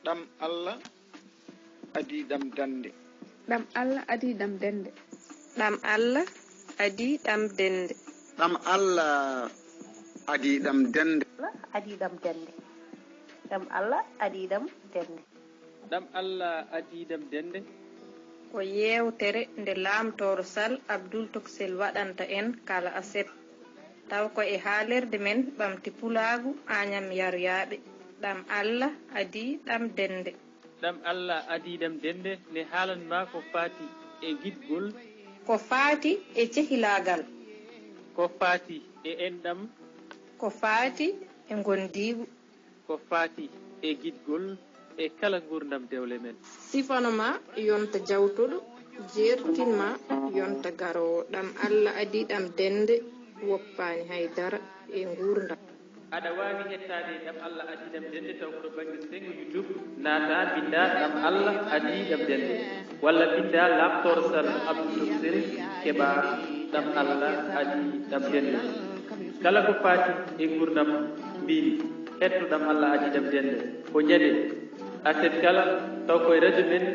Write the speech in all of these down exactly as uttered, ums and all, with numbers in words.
Ɗam Allah adii ɗam dande. Ɗam Allah adii ɗam dende. Ɗam Allah adii ɗam dende. Ɗam Allah adii ɗam dende. Adii ɗam dende. Ɗam Allah adii ɗam dende. Ɗam Allah adii ɗam dende. Ko yeewtere nde Laamtooro Sal Abdul Toksel waɗanta en kala aset, taw ko e haalirde men ɓamti pulaagu Añam Yaryaaɓe. Ɗam Allah adii ɗam dende. Ɗam Allah adii ɗam dende ne haalan ma ko faati e giɗgol. Ko faati e cehilaagal. Ko faati e enɗam. Ko faati e ngondiigu. Ko faati e giɗgol e kala nguurndam dewle men. Sifano ma yonta jawtuɗo, jeertin ma yonta garoowo. Ɗam Allah adii ɗam dende, woppaani hay dara e nguurndam. Aɗa waawi heɗtaade Ɗam Allah adii ɗam dende taw ko to bannge senngo YouTube, naataa mbinndaa Ɗam Allah adii ɗam dende, walla mbinndaa Laamtooro Sal Abdul Toksel keɓaa Ɗam Allah adii ɗam dende. Kala ko faati e nguurndam mbin, heɗto Ɗam Allah adii ɗam dende. Ko ñande aset kala, taw ko e radio men,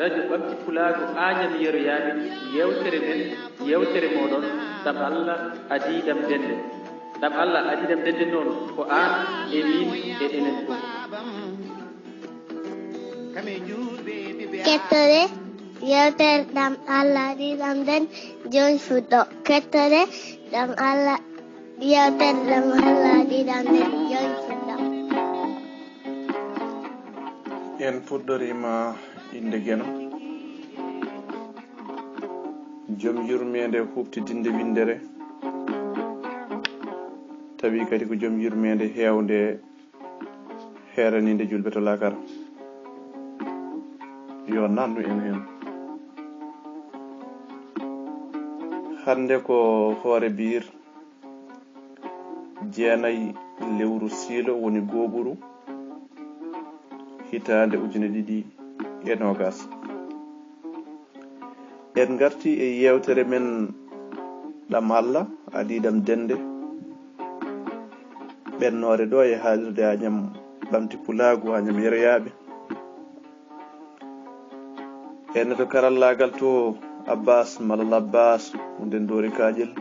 radio ɓamti pulaagu Añam Yeroyaaɓe, yeewtere men, yeewtere mooɗon, Ɗam Allah adii ɗam dende. Ɗam Allah adii ɗam dende noon, ko aan e miin e enen fof. Kettore yeewtere Ɗam Allah adii ɗam dende, jooni fuɗɗo. Kettore Ɗam Allah yeewtere Ɗam Allah adii ɗam dende, jooni fuɗɗo. En puɗɗoriima innde Geno. Joom yurmeende huuɓtidinde winndere, tawi kadi ko joom yurmeende heewnde heeraniinde juulɓe to laakara. Yo naatnu en heen. Hannde ko hoore biir jeenayi lewru siilo woni gooɓuru hitaande ujine ɗiɗi e noogas. En ngartii e yeewtere men Ɗam Allah adii ɗam dende, ɓennoore ɗo e haalirde Añam Ɓamti Pulaagu Añam Yeroyaaɓe. Ene to karallaagal to Abbas Malal Abbas mo Ndendoori Kaaƴel.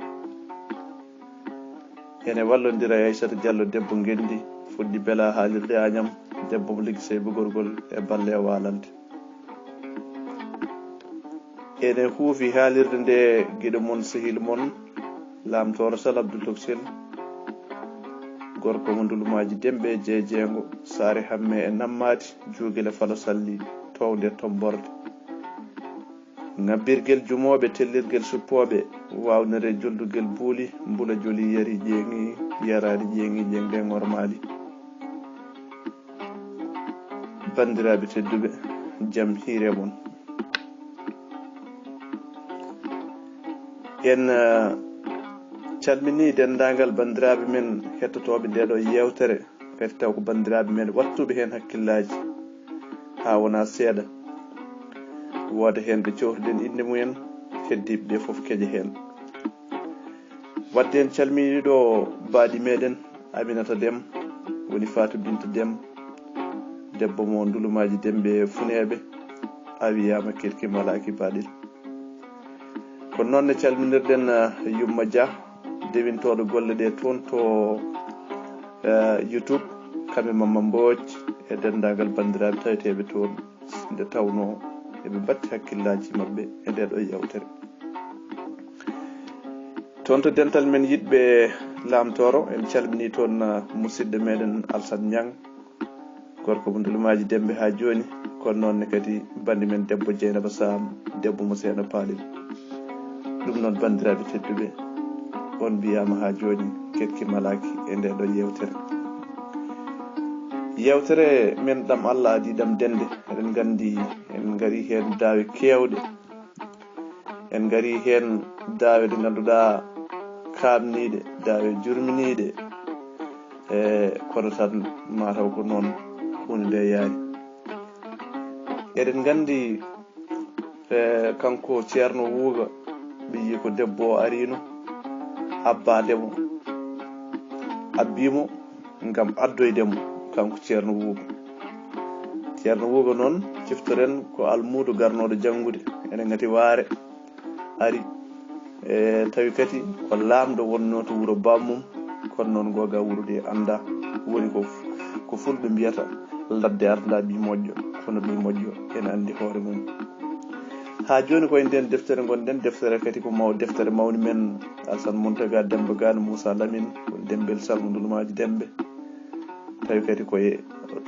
Ene wallondira e Aysata Jallo debbo ngenndi fuɗɗi bela haalirde Añam, debbo mo Liggi Seyba Gorgol e balle e waalalde. Ene huufi haalirde nde giɗo mon sehil mon Laamtooro Sal Abdul Toksel, gorko mo Ndulumaaji Demɓe e Jeejeengo, Saare Hamme e Nammaati, Juugel e Falo Salli, toownde e tommborde. Ŋabbirgel jumooɓe, tellirgel suppooɓe, waawnere joldugel buuli, mbula joli yari ƴeeŋi, yaraani ƴeeŋi, ƴeeŋde ŋormaali. Banndiraaɓe tedduɓe, jam hiire mon. En eh, calminii denndaangal banndiraaɓe men hettotooɓe ndee ɗoo yeewtere, kadi taw ko banndiraaɓe men waɗtuɓe heen hakkillaaji haa wonaa seeɗa. Wooda heen ɓe cewtuɗen innde mumen, heddiiɓe ɓee fof keƴa heen. Waɗde en calminii ɗo baaɗi meɗen Aminata Dem, woni Fatou Binta Dem, debbo mo Ndulumaaji Demɓe Funeeɓe, a wiyaama kelki malaaki baaɗel. Ko noon ne calminirɗen eh, Yumma Dia, dewintooɗo golle ɗe toon to eh, YouTube, kamɓe Mamma Mbooj e denndaangal banndiraaɓe taweteeɓe toon, nde tawnoo eɓe mbatti hakkillaaji maɓɓe e ndee ɗoo yeewtere. Toon to dental men yiɗɓe Laamtooro, en calminii toon eh, musidɗo meɗen Alsan Ñang, gorko mo Ndulumaaji Demɓe haa jooni, kono noon ne kadi banndi men debbo Jeynaba Saam, debbo mo Seeno Paalel. Ɗum noon, banndiraaɓe tedduɓe, on mbiyaama haa jooni, kelki malaaki e ndee ɗoo yeewtere. Yeewtere men Ɗam Allah adii ɗam dende, eɗen nganndi en ngarii heen daawe keewɗe. En ngarii heen daawe ɗe ngannduɗaa kaaɓniiɗe, daawe jurminiiɗe, e kono tan mataw ko noon huunde nde yaari. Eɗen nganndi e kanko Ceerno Wuuga, ɓe yii ko debbo o ariino abbaade mo, abbii mo ngam addoyde mo kanko Ceerno Wuuga. Ceerno Wuugo noon, ciftoren ko almuudo garnooɗo janngude ene ngati waare, ari, e tawi kadi ko laamɗo wonnoo to wuro bammum, kono noon googa wuro de annda, woni ko, ko fulɓe mbiyata ladde arda ɓii moƴƴo, kono ɓii moƴƴo ene anndi hoore mum. Haa jooni ko e nden deftere ngonɗen, deftere kadi ko maw-, deftere mawni men Alsan Muntaga Demba Gano Moussa Lamine, woni Dembel Salmo Ndulmaaji Dembe. Tawi kadi ko e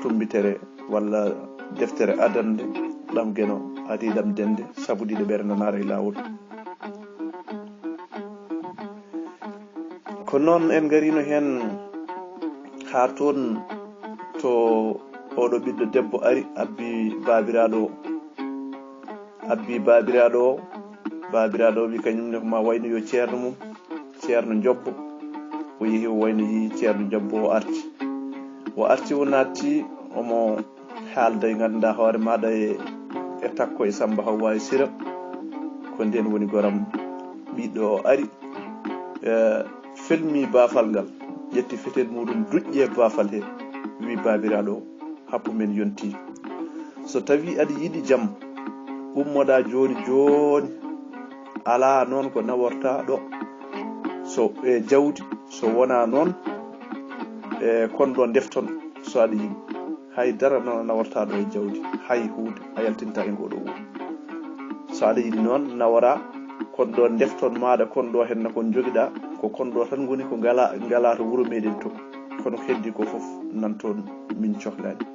tumbitere walla deftere adannde ɗam Geno adi ɗam dende, sabu ɗiɗo ɓere nanaara e laawol. Ko noon en ngarino heen haa toon to oɗo ɓiɗɗo debbo ari, abbi baabiraaɗo o. Abbi baabiraaɗo o, baabiraaɗo o wi kañum ne ko ma wayno yo ceerno mum, ceerno Njobbo. O yehi, o wayno yi ceerno Njobbo, o arti. O arti, o naatti, omo haalda e ngannduɗaa hoore maaɗa e, e Takko e Samba Hawwa e Sira. Ko ndeen woni goram ɓiɗɗo o ari, e, felmi baafal ngal, ƴetti fetel muɗum, duƴƴi e baafal he, wi baabiraaɗo o, happu men yonti. So tawi aɗa yiɗi jam, ummoɗaa jooni jooni, alaa noon ko nawortaa ɗo. So e jawdi, so wonaa noon, e kon ɗo defton, so aɗa yiɗi. Hay dara noon a nawortaa ɗo e jawdi, hay huunde a yaltintaa e ngoo ɗo wuro. So aɗa yiɗi noon naworaa, kon ɗo defton maaɗa, kon ɗo henna kon njogiɗaa, ko kon ɗo tan ngoni ko ngala, ngalaa to wuro meɗen to. Kono ko heddi ko fof nan toon, min cohlaani.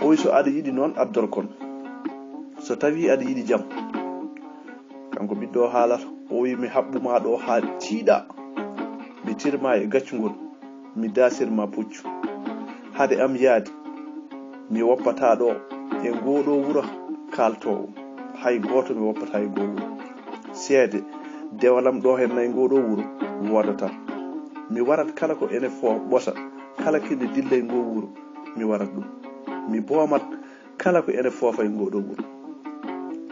O wi so aɗa yiɗi noon addor kon. So tawi aɗa yiɗi jam, kanko ɓiɗɗo o haalata, o wi mi haɓɓu ma ɗo haa tiiɗa, mi tirma e gaccungol, mi daasir ma puccu. Hade am yaade, mi woppataa ɗo e ngoo ɗo wuro kaaltoowo, hay gooto mi woppataa e ngoo wuro. Seede, dewalam ɗo henna e ngoo ɗo wuro woodata. Mi warat kala ko ene fo ɓosa, kala kinde dilla e ngoo wuro, mi warat ɗum. Mi boomat kala ko ene foofa e ngoo ɗo wuro.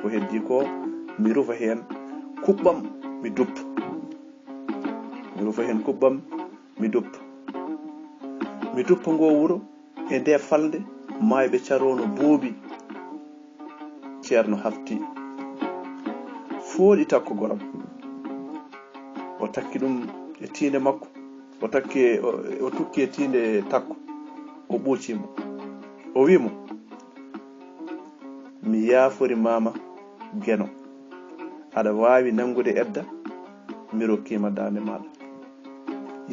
Ko heddi ko, mi rufa heen kuɓɓam, mi duppa. Mi rufa heen kuɓɓam, mi duppa. Mi duppa ngoo wuro e nde falnde maayɓe caroono boobi. Ceerno hafti. Fooɗi Takko goram. O takki ɗum e tiinde makko. O takki e, o, o tukki e tiinde Takko. O ɓooci mo. O wi mo, mi yaafori maama Geno. Aɗa waawi nanngude edda, mi rokkiima daande maaɗa.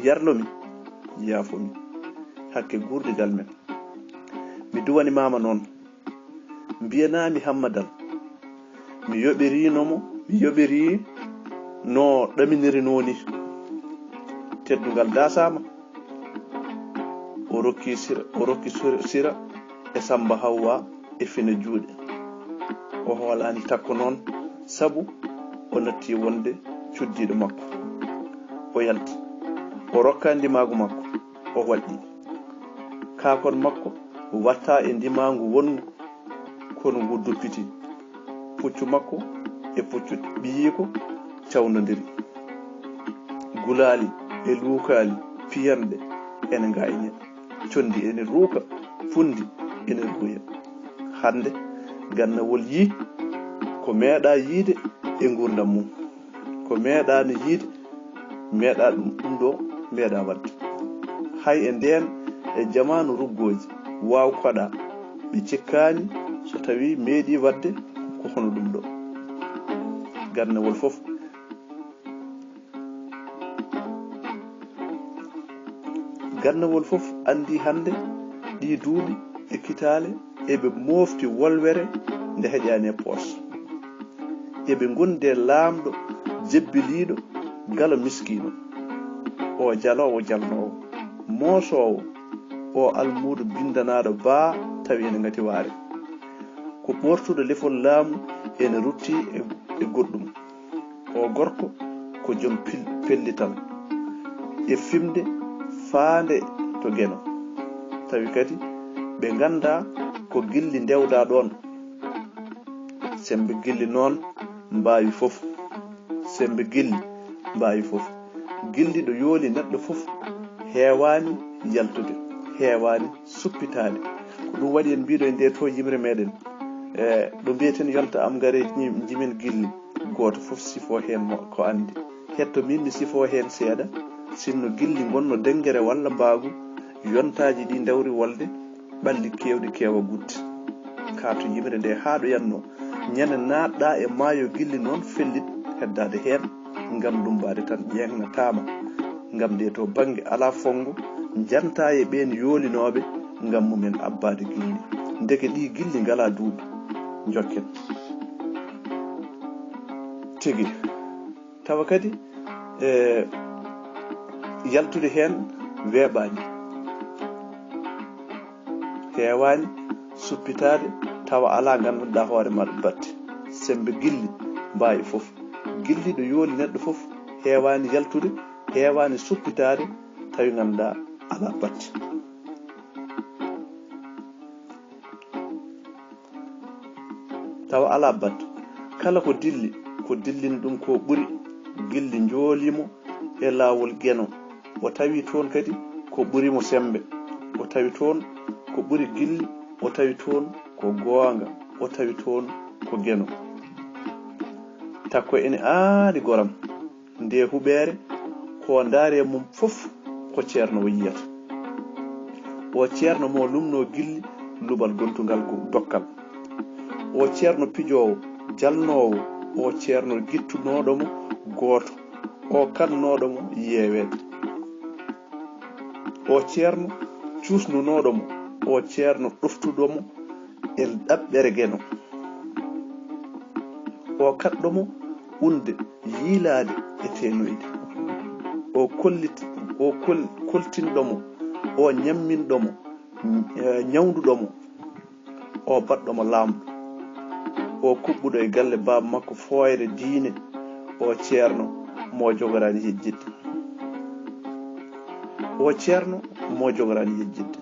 Yarlo mi, yaafo mi, hakke guurdigal men. Mi duwani maama noon. Mbiyanaa mi Hammadal. Mi yoɓiriino mo, mi yoɓiri no ɗaminiri noon ni. Teddungal daasaama. O rokki Sira, o rokki Sira, Sira e Samba Hawwa e fine juuɗe. O hoolaani Takko noon, sabu o natti wonde cuddiiɗo makko. O yalti. O rokka ndimaagu makko. O waɗɗi. Kaakon makko watta e ndimaangu wonngu, kono ngu duppiti. Puccu makko e puccu ɓiyiiko cawndondiri. Gulaali e luukaali piyanɗe ene ngaayni. Conndi ene ruuka, punndi ene ruuya. Hannde, gannawol yii ko meeɗaa yiide e nguurndam mum. Ko meeɗaano yiide, meeɗaa ɗum, ɗum ɗo meeɗaa waɗde. Hay e ndeen, e jamaanu ruggooji, waaw koɗa, ɓe cikkaani so tawii meeɗii waɗde ko hono ɗum ɗo. Gannawol fof, gannawol fof anndi hannde ɗii duuɓi e kitaale eɓe moofti wolwere nde heƴaani e poos. Eɓe ngondi e laamɗo jebbiliiɗo galo miskiino. O jaloowo jalnoowo, moosoowo, o almuudo binndanaaɗo baa tawi ene ngati waare. Ko ɓoortuɗo lefol laamu ene rutti e, e goɗɗum. O gorko ko joom pil-, pellital e fimde faande to Geno. Tawi kadi ɓe nganndaa ko gilli ndewdaa ɗoon. Semmbe gilli noon mbaawi fof. Semmbe gilli mbaawi fof. Gilli ɗo yooli neɗɗo fof heewaani yaltude, heewaani suppitaade. Ko ɗum waɗi en mbiɗo e nde to yimre meɗen, e ɗo mbiyeten yonta am ngare, nji- njimen gilli, gooto fof sifo heen mo ko anndi. Hetto min mi sifo heen seeɗa, sinno gilli ngonno denngere walla mbaagu, yontaaji ɗi ndawri wolde, ɓalli keewɗi keewa gutti. Ka to yimre nde haaɗoyatno, ñande naatɗa e maayo gilli noon fellit heddaade heen, ngam lummbaade tan ƴeeŋnataama, ngam nde to bannge alaa fonngo, njantaa e ɓeen yoolinooɓe ngam mumen abbaade gilli. Ndeke ɗi gilli ngalaa duuɓi. Njokken. Tigi. Tawa kadi, e, yaltude heen weeɓaani. Heewaani suppitaade tawa alaa nganndanɗaa hoore ma ɗo batte. Semmbe gilli mbaawi fof. Gilli ɗo yooli neɗɗo fof, heewaani yaltude, heewaani suppitaade tawi nganndanɗaa alaa batte. Tawa alaa batte. Kala ko dilli, ko dillini ɗum ko ɓuri. Gilli njoolimo e laawol Geno. O tawi toon kadi ko ɓuri mo semmbe. O tawi toon ko ɓuri gilli. O tawi toon ko goonga. O tawi toon ko Geno. Takko ene aani goram. Nde huɓeere, ko ndaare mum fof ko ceerno o yiyata. O ceerno mo lumno gilli luɓal gontungal go- dokkal. O ceerno pijoowo, jalnoowo, o ceerno gittunooɗo mo gooto, o kannooɗo mo yeeweede. O ceerno cuusnunooɗo mo, o ceerno ɗoftuɗo mo e ɗaɓɓere Geno. O kaɗɗo mo unde yiilaade e teenoyde. O kollit-, o kol-, koltinɗo mo, o ñamminɗo mo, eh, ñawnduɗo mo, o baɗɗo mo laamɗo. O kuɓɓuɗo e galle baaba makko fooyre diine, o ceerno mo jogoraani yejjitde. O ceerno mo jogoraani yejjitde.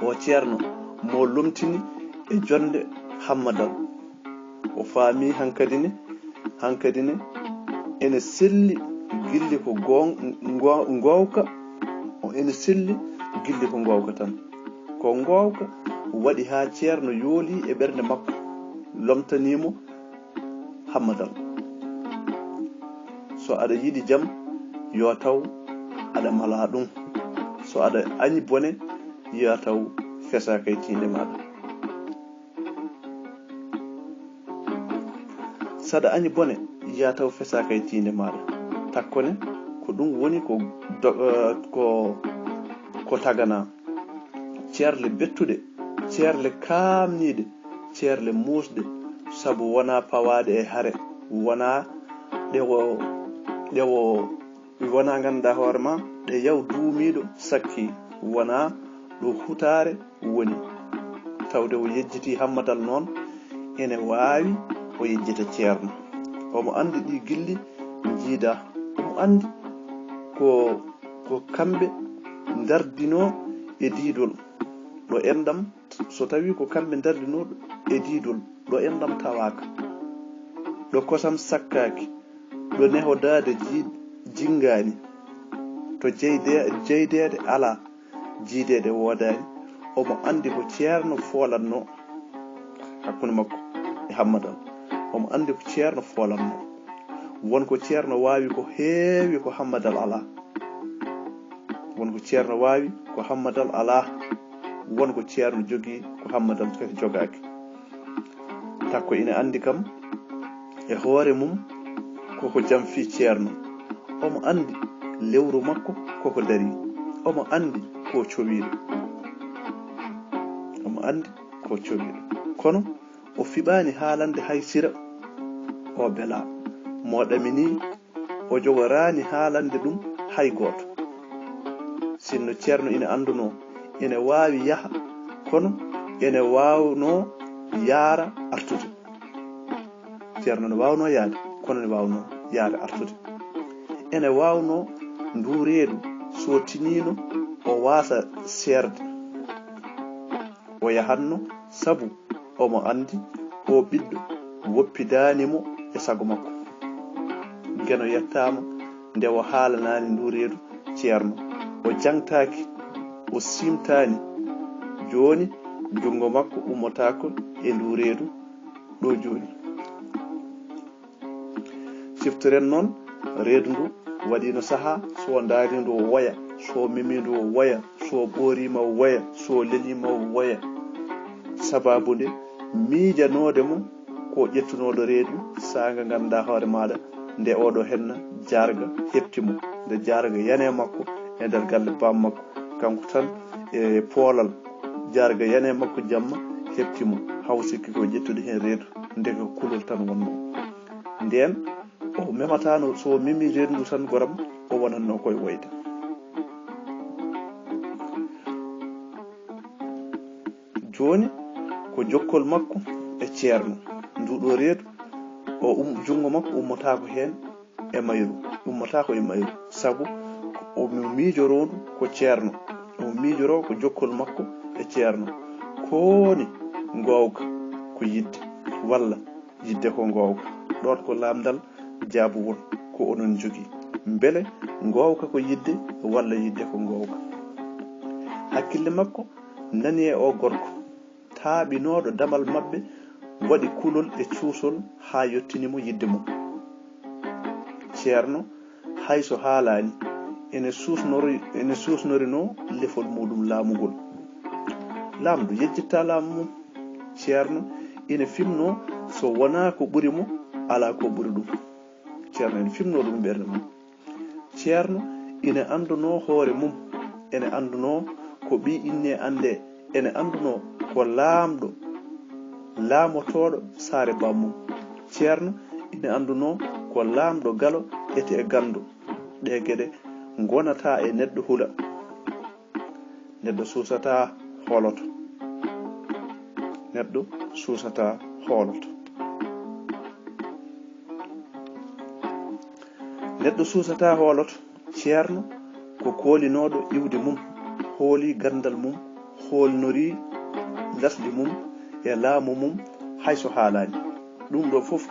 O ceerno mo lomtini e jonde Hammadal. O faami hankadi ne, hankadi ne, ene selli gilli ko goon-, ngo-, ngoowka, o ene selli gilli ko ngoowka tan. Ko ngoowka waɗi haa ceerno yooli e ɓernde makko, lomtanii mo Hammadal. So aɗa yiɗi jam, yo taw aɗa mala ɗum. So aɗa añi bone, yo taw fesaaka e tiinde maaɗa. Saɗa añi bone, ya taw fesaaka e tiinde maaɗa. Takkone, ko ɗum woni ko do-, eh, ko, ko taganaa. Ceerle bettuɗe, ceerle kaamniiɗe, ceerle muusɗe, sabu wonaa pawaaɗe e hare, wonaa ɗe wo, ɗe wo Wonaa ngannduɗaa hoore ma, ɗe yaw duumiiɗo sakki, wonaa ɗo hutaare woni. Tawde o yejjitii Hammadal noon, ene waawi o yejjita ceerno. Omo anndi ɗi gilli njiidaa. Omo anndi ko, ko kamɓe ndardinoo e diidol. Ɗo enɗam, so tawii ko kamɓe ndardinoo e diidol, ɗo enɗam tawaaka. Ɗo kosam sakkaaki. Ɗo nehodaade ji-, jinngaani, to jeyde-, jeydeede alaa, jiideede woodaani, omo anndi ko ceerno foolatnoo hakkunde makko e Hammadal. Omo anndi ko ceerno foolatnoo. Won ko ceerno waawi ko heewi ko Hammadal alaa. Won ko ceerno waawi ko Hammadal alaa. Won ko ceerno jogii ko Hammadal kadi jogaaki. Takko ina anndi kam e hoore mum koko jam fii ceerno. Omo anndi lewru makko koko darii. Omo anndi ko cowiiɗo. Omo anndi ko cowiiɗo. Kono o fiɓaani haalande hay sira o belaa. Mo ɗaminii o jogoraani haalande ɗum hay gooto. Sinno ceerno ina anndunoo ene waawi yaha, kono ene waawnoo yaara artude. Ceerno ne waawnoo yahde, kono ne waawnoo yaara artude. Ene waawnoo ndu reedu so tiniino o waasa seerde. O yahatno sabu omo anndi oo ɓiɗɗo woppidaani mo e sago makko. Geno yettaama nde o haalanaani ndu reedu ceerno. O jaŋtaaki, o siimtaani. Jooni Junngo makko ummotaako e ndu reedu ɗo jooni. Siftoren noon, reedu ndu waɗiino sahaa, so o ndaari ndu o woya, so o memi ndu o woya, so o ɓooriima o woya, so o leliima o woya. Sabaabu nde, miijanoode mo ko ƴettunooɗo reedu, saanga ngannduɗaa hoore maaɗa, nde oɗo henna jaarga heɓti mo, nde jaarga yani e makko e nder galle baam makko, kanko tan e poolal, jaarga yani e makko jamma heɓti mo, haw sikki ko ƴettude heen reedu, ndeke ko kulol tan wonnoo. Ndeen, o memataano, so o memi reedu ndu tan, goram, o wonatno koye woyde. Jooni, ko jokkol makko e ceerno. Nduɗo reedu, o um-, junngo makko ummotaako heen e mayru, ummotaako e mayru, sabu ko o miijoroondu ko ceerno. O miijoroo ko jokkol makko e ceerno. Ko woni ngoowka? Ko yiɗde, walla yiɗde ko ngoowka? Ɗoon ko laamndal jaabuwol ko onon njogii. Mbele ngoowka ko yiɗde, walla yiɗde ko ngoowka? Hakkille makko nani e o gorko taaɓinooɗo damal maɓɓe, waɗi kulol e cuusol haa yottini mo yiɗde mum. Ceerno, hay so haalaani, ene suusnori-, ene suusnorinoo lefol muuɗum laamu ngol. Laamɗo yejjittaa laamu mum. Ceerno ina fimnoo, so wonaa ko ɓuri mo, alaa ko ɓuri ɗum. Ceerno ina fimnoo ɗum ɓernde mum. Ceerno ina anndunoo hoore mum, ene anndunoo ko ɓiy inne anndee, ene anndunoo ko laamɗo, laamotooɗo saare baam mum. Ceerno ina anndunoo ko laamɗo galo etee ganndo. Ɗee geɗe ngonataa e neɗɗo hula. Neɗɗo suusataa hooloto. Neɗɗo suusataa hooloto. Neɗɗo suusataa hooloto. Ceerno ko koolinooɗo iwdi mum, hooli ganndal mum, hoolnorii lesdi mum e laamu mum, hay so haalaani. Ɗum ɗo fof,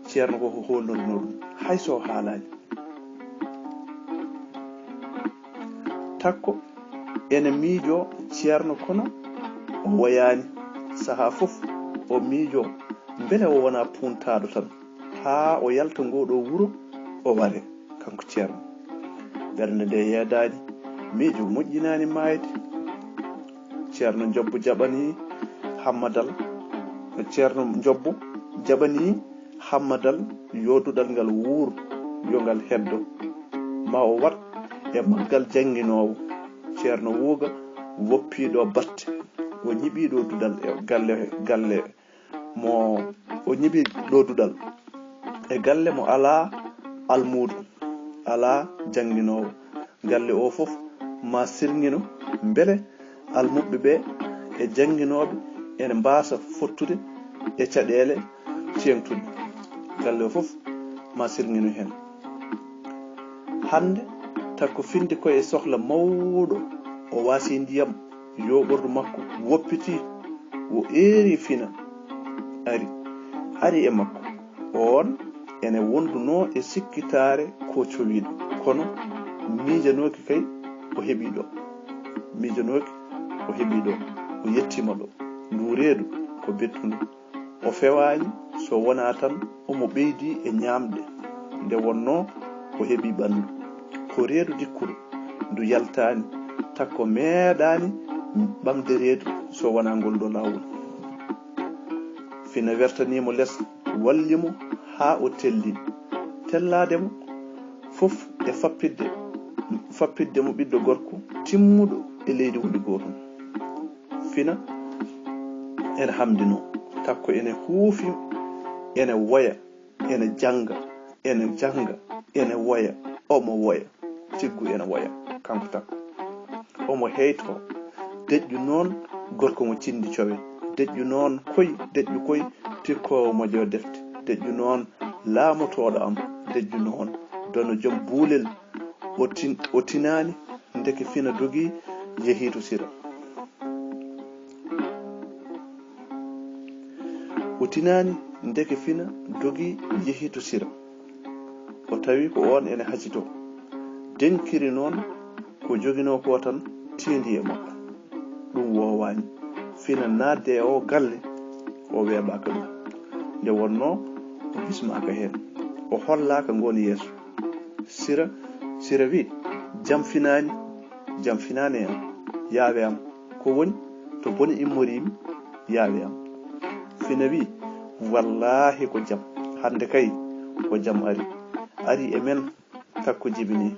ceerno ko ko hoolnorinoo ɗum, hay so haalaani. Takko ene miijoo ceerno, kono o woyaani. Sahaa fof o miijoo mbele o wonaa puuntaaɗo tan, haa o yalta ngoo ɗoo wuro, o waree, kanko ceerno. Ɓernde nde yeedaani, miijo moƴƴinaani maayde. Ceerno Njobbo jaɓanii Hammadal, Ceerno Njobbo jaɓanii Hammadal yo duɗal ngal wuur, yo ngal heddo, ma o waɗ e maggal jannginoowo. Ceerno Wuuga woppiiɗo batte, o ñiɓiiɗo duɗal e galle, galle mo, o ñiɓi ɗo duɗal e galle mo alaa almuudo, alaa jannginoowo. Galle o fof ma sirŋino, mbele almuɓɓe ɓe e jannginooɓe ene mbaasa fottude e caɗeele teeŋtuɗe. Galle o fof ma sirŋino heen. Hannde, Takko findi ko e sohla mawɗo, o waasi ndiyam, yooɓordu makko woppitii, o eeri Fina, ari, ari e makko. Oon ene wondunoo e sikkitaare ko cowiiɗo, kono miijanooki kay o heɓii ɗo. Miijanooki o heɓii ɗo, o yettiima ɗo. Ndu reedu ko bettundu. O fewaani so wonaa tan omo ɓeydii e ñaamde, nde wonnoo o heɓii ɓanndu. Ko reedu dikkuru, ndu yaltaani, Takko meeɗaani ɓamde reedu so wonaa ngol ɗoo laawol. Fina wertanii mo les, walli mo haa o telli. Tellaade mo fof e fappitde, fappitde mo ɓiɗɗo gorko timmuɗo e leydi woni gootum. Fina ene hamdinoo, Takko ene huufi, ene woya, ene jannga, ene jannga, ene woya, omo woya, tiggu ene woya, kanko Takko. Omo heytoo, deƴƴu noon gorko mo cindi cowe, deƴƴu noon koy, deƴƴu koy tikkoowo moƴo defte, deƴƴu noon laamotooɗo am, deƴƴu noon dono joom buulel, o tin-, o tinaani, ndeke Fina dogii, yehii to Sira. O tinaani, ndeke Fina dogii, yehii to Sira. O tawi ko oon ene hacitoo. Denkiri noon ko joginoo ko tan, tiindii e makko. Ɗum woowaani. Fina naatde e o galle, o weeɓaaka ɗum. Nde wonnoo o bismaaka heen, o hollaaka ngoon yeeso. Sira, Sira wi, "Jam finaani, jam finaani e am, yaawe am. Ko woni, to bone immoriimi, yaawe am." Fina wi, "Wallaahi ko jam, hannde kay ko jam ari, ari e men." Takko jibini,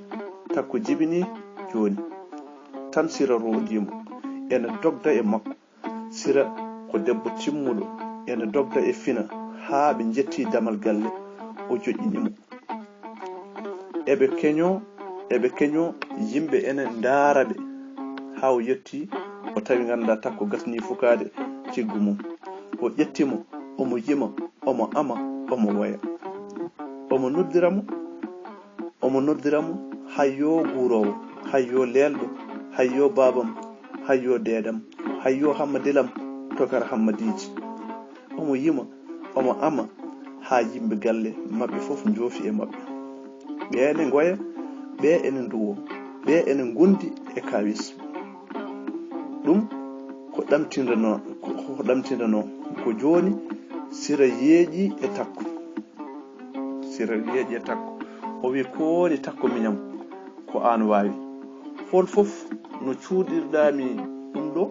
Takko jibini jooni. Tan Sira roondii mo, ene dogda e makko. Sira ko debbo timmuɗo, ene dogda e Fina haa ɓe njetti damal galle, o joƴƴini mo. Eɓe keñoo, eɓe keñoo, yimɓe ene ndaara ɓe, haa o yettii, o tawi nganndaa Takko gasnii fukaade ciggu mum. O ƴetti mo, omo yima, omo ama, omo woya. Omo noddira mo, omo noddira mo, "Hayyo guuroowo, hayyo leelɗo, hayyo baabam, hayyo deedam, hayyo hammadilam, tokar hammadiiji." Omo yima, omo ama, haa yimɓe galle maɓɓe fof njoofi e maɓɓe. Ɓee ene ngoya, ɓee ene nduwo, ɓee ene ngondi e kaawis. Ɗum ko ɗamtindanoo, ko, ko ɗamtindanoo. Ko jooni Sira yeeƴi e Takko. Sira yeeƴi e Takko. O wi, "Ko woni Takko miñam? Ko aan waawi. Hol fof no cuuɗirɗaa mi ɗum ɗo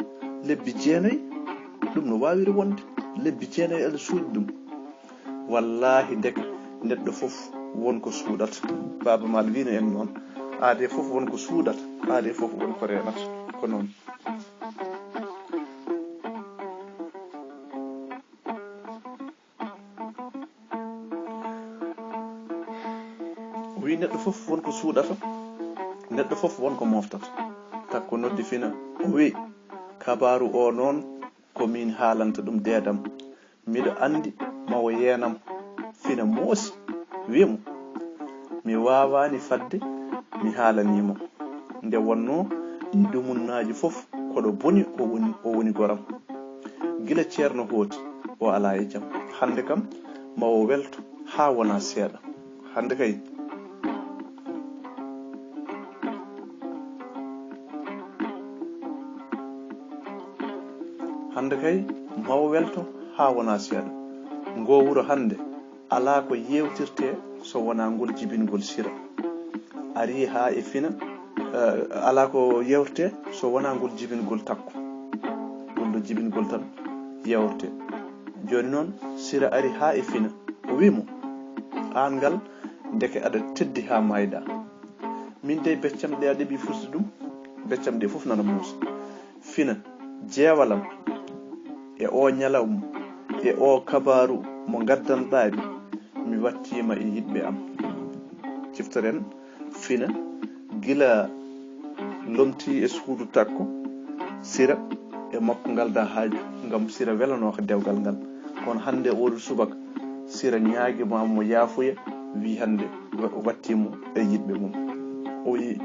lebbi jeenayi? Ɗum no waawiri wonde. Lebbi jeenayi aɗa suuɗi ɗum." Wallaahi, ndeke neɗɗo fof won ko suuɗata. Baaba Maal wiino en noon, "Aadee fof won ko suuɗata, aadee fof won ko reenata." Ko noon. O wi, "Neɗɗo fof won ko suuɗata, neɗɗo fof won ko moftata." Takko noddi Fina, o wi, "Kabaaru o noon ko miin haalanta ɗum deedam. Miɗo anndi ma o yeenam." Fina moosi, wi mo, "Mi waawaani fadde mi haalanii mo. Nde wonnoo ɗii dumunnaaji fof ko ɗo boni o woni, o woni goram. Gila Ceerno hooti, o alaa e jam. Hannde kam, ma o welto haa wona seeɗa. Hannde kay, hannde kay, ma o welto haa wona seeɗa. Ngo wuro hannde, alaa ko yeewtirtee so wonaa ngol jibingol Sira." Ari haa e Fina, eh, alaa ko yeewtirtee so wonaa ngol jibingol Takko. Ngol ɗo jibingol tan yeewtirtee. Jooni noon, Sira ari haa e Fina. O wi mo, "Aan ngal, ndeke aɗa teddi haa maayɗaa. Min dey beccam ɗe a ɗeɓi fuɗde ɗum, beccam ɗe fof nana muusa. Fina, jeewalam e o ñalawma, e o kabaaru mo ngaddanɗaa mi, mi wattiima e yiɗɓe am." Ciftoren, Fina, gila lomtii e suudu Takko, Sira e makko ngaldaa haaju, ngam Sira welanooka dewgal ngal. Kono hannde oo ɗoo subaka, Sira ñaagi ma mo yaafuya, wi hannde wa-, wattii mo e yiɗɓe mum. O wi,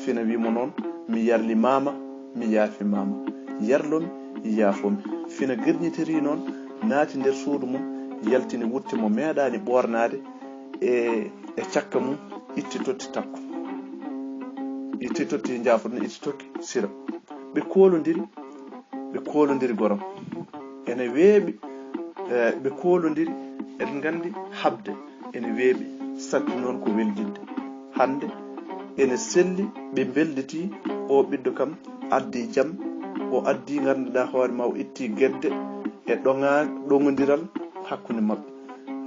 Fina wi mo noon, "Mi yarlimaama, mi yaafimaama. Yarlomi, yaafomi." Fina girñitirii noon, naati nder suudu mum, yaltini wutte mo meeɗaani ɓoornaade e, e cakka mum, itti totti Takko. Itti totti, njaafoɗon, itti totti Sira. Ɓe koolondiri, ɓe koolondiri goram. Ene weeɓi, eh, ɓe koolondiri, eɗen nganndi haɓde ene weeɓi, saɗti noon ko welditde. Hannde ene selli, ɓe mbelditii, o ɓiɗɗo kam addi jam, o addi ngannduɗaa hoore ma, o itti gedde e ɗoŋa-, ɗoŋondiral hakkunde maɓɓe,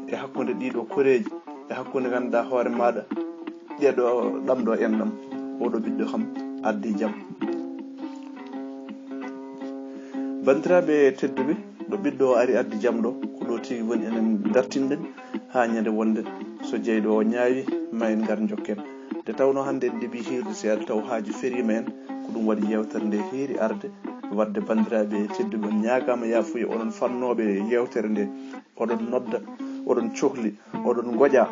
e hakkunde ɗiɗo koreeji, e hakkunde ngannduɗaa hoore maaɗa, ɗeɗo ɗam ɗo enɗam, oɗo ɓiɗɗo kam addi jam. Banndiraaɓe tedduɓe, ɗo ɓiɗɗo o ari addi jam ɗo, ko ɗo tigi woni enen dartinɗen haa ñande wonde, so jeyɗo o ñaawi, ma en ngar njokken. Nde tawnoo hannde en ɗeɓii hiirde seeɗa, taw haaju feriima en, ko ɗum waɗi yeewtere nde heeri arde. Waɗde banndiraaɓe tedduɓe, on ñaagaama yaafuya, onon fannooɓe yeewtere nde, oɗon nodda, oɗon cohli, oɗon ngoƴa,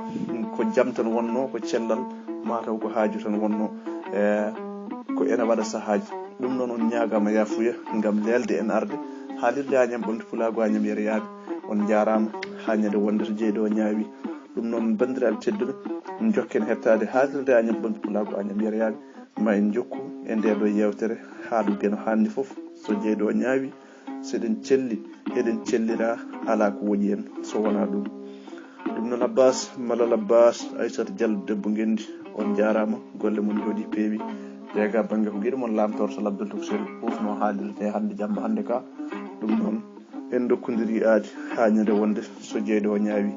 ko jam tan wonnoo, ko cellal, mataw ko haaju tan wonnoo, e, ko ene waɗa sahaaji. Ɗum noon, on ñaagaama yaafuya ngam leelde en arde. Haalirde Añam Ɓamti Pulaagu, Añam Yero Yaaɓe. On njaaraama, haa ñande wonde, to jeyɗo o ñaawi. Ɗum noon, banndiraaɓe tedduɓe, njokken hettaade haalirde Añam Ɓamti Pulaagu, Añam Yero Yaaɓe. Ma en njokku e ndee ɗo yeewtere, haa ɗo geno haanni fof, so jeyɗo o ñaawi. So eɗen celli, eɗen cellira, alaa ko woƴi en so wonaa ɗum. Ɗum noon, Abbas, Malal Abbas, Aissata Diallo, debbo Ngenndi, on njaaraama, golle mon njooɗii, peewi. Jeega bannge ko giɗo mon laamtoor so labdol tokosel ufno haalirde hannde jamma hannde ka. Ɗum noon, en ndokkondiri aadi haa ñande wonde so jeyɗo o ñaawi.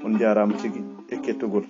On njaaraama tigi e kettogol.